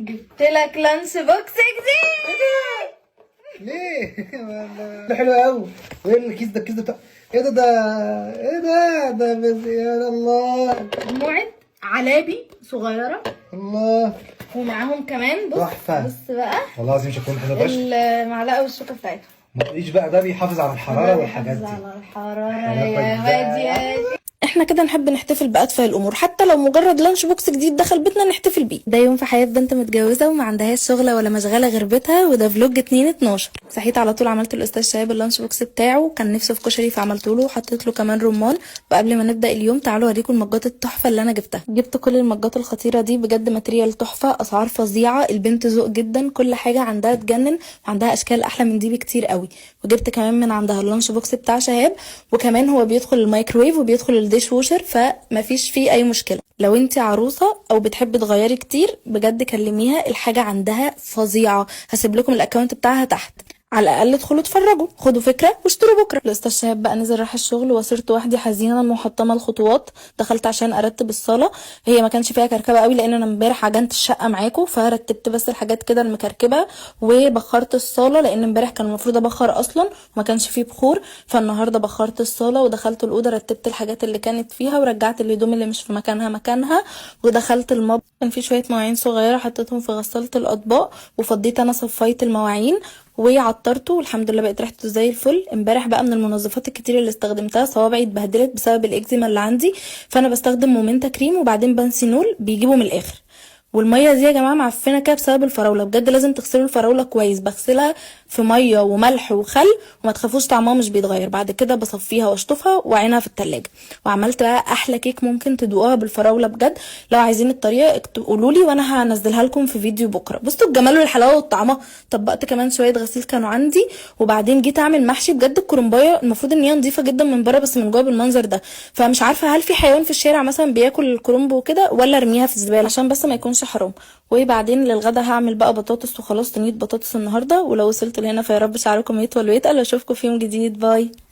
جبت لك lunch box جديد. ليه؟ ده حلو قوي. وايه الكيس ده؟ الكيس ده بتاع ايه؟ ده ايه ده؟ ده بس يا الله. مجموعة علابي صغيرة. الله. ومعاهم كمان، بص. تحفة. بص بقى. والله العظيم شكلهم حلو فشخ. المعلقة والشوكة بتاعتهم. ما تقوليش بقى ده بيحافظ على الحرارة والحاجات دي. على الحرارة. حلاوة. يا واد يا احنا كده نحب نحتفل بأتفه الامور، حتى لو مجرد lunch box جديد دخل بيتنا نحتفل بيه. ده يوم في حياة بنت متجوزة وما عندهاش شغلة ولا مشغلة غير بيتها، وده vlog 2/12. صحيت على طول عملت الاستاذ شهاب ال lunch box بتاعه، كان نفسه في كشري فعملته له وحطيت له كمان رمان. وقبل ما نبدا اليوم تعالوا اوريكم المجات التحفة اللي انا جبتها. جبت كل المجات الخطيرة دي، بجد material تحفه، اسعار فظيعه، البنت ذوق جدا، كل حاجة عندها تجنن، وعندها اشكال احلى من دي بكتير قوي. وجبت كمان من عندها ال lunch box بتاع شهاب، وكمان هو بيدخل الميكرويف وبيدخل ال dishwasher، فمفيش فيه اي مشكله. لو انت عروسه او بتحبي تغيري كتير بجد كلميها، الحاجة عندها فظيعه. هسيب لكم ال account بتاعها تحت، على الاقل ادخلوا اتفرجوا، خدوا فكرة واشتروا بكره. الاستاذ شهاب بقى نزل راح الشغل، وصرت وحدي حزينة محطمه الخطوات. دخلت عشان ارتب الصاله، هي ما كانش فيها كركبه قوي لان انا امبارح عجنت الشقة معاكم، فرتبت بس الحاجات كده المكركبه، وبخرت الصاله لان امبارح كان المفروض ابخر اصلا وما كانش فيه بخور، فالنهارده بخرت الصاله. ودخلت الاوضة رتبت الحاجات اللي كانت فيها، ورجعت الهدوم اللي مش في مكانها مكانها، ودخلت المطبخ كان في شوية مواعين صغيرة حطيتهم في غسالة الاطباق، وفضيت انا صفايه المواعين وعطرته، والحمد لله بقت ريحته زي الفل. امبارح بقى من المنظفات الكتير اللي استخدمتها صوابعي اتبهدلت بسبب الاكزيما اللي عندي، فانا بستخدم مومنتا كريم وبعدين بنسينول بيجيبوا من الاخر. والمية دي يا جماعة معفنه كده بسبب الفراوله، بجد لازم تغسلوا الفراوله كويس. بغسلها في مية وملح وخل وما تخافوش طعمها مش بيتغير. بعد كده بصفيها واشطفها واعينها في التلاجة. وعملت بقى احلى كيك ممكن تدوقوها بالفراوله بجد. لو عايزين الطريقة قولوا لي وانا هنزلها لكم في فيديو بكره. بصوا الجمال والحلاوه والطعمه. طبقت كمان شوية غسيل كانوا عندي، وبعدين جيت اعمل محشي. بجد الكرنبايه المفروض ان هي نظيفة جدا من بره، بس من جوه بالمنظر ده، فمش عارفه هل في حيوان في الشارع مثلا بياكل الكرنب وكده، ولا ارميها في الزبالة عشان بس ما يكونش حرام. وبعدين للغدا هعمل بقى بطاطس وخلاص، صينية بطاطس النهارده. ولو وصلت لهنا فيا رب شعركم يطول ويتقل، واشوفكم في يوم جديد. bye.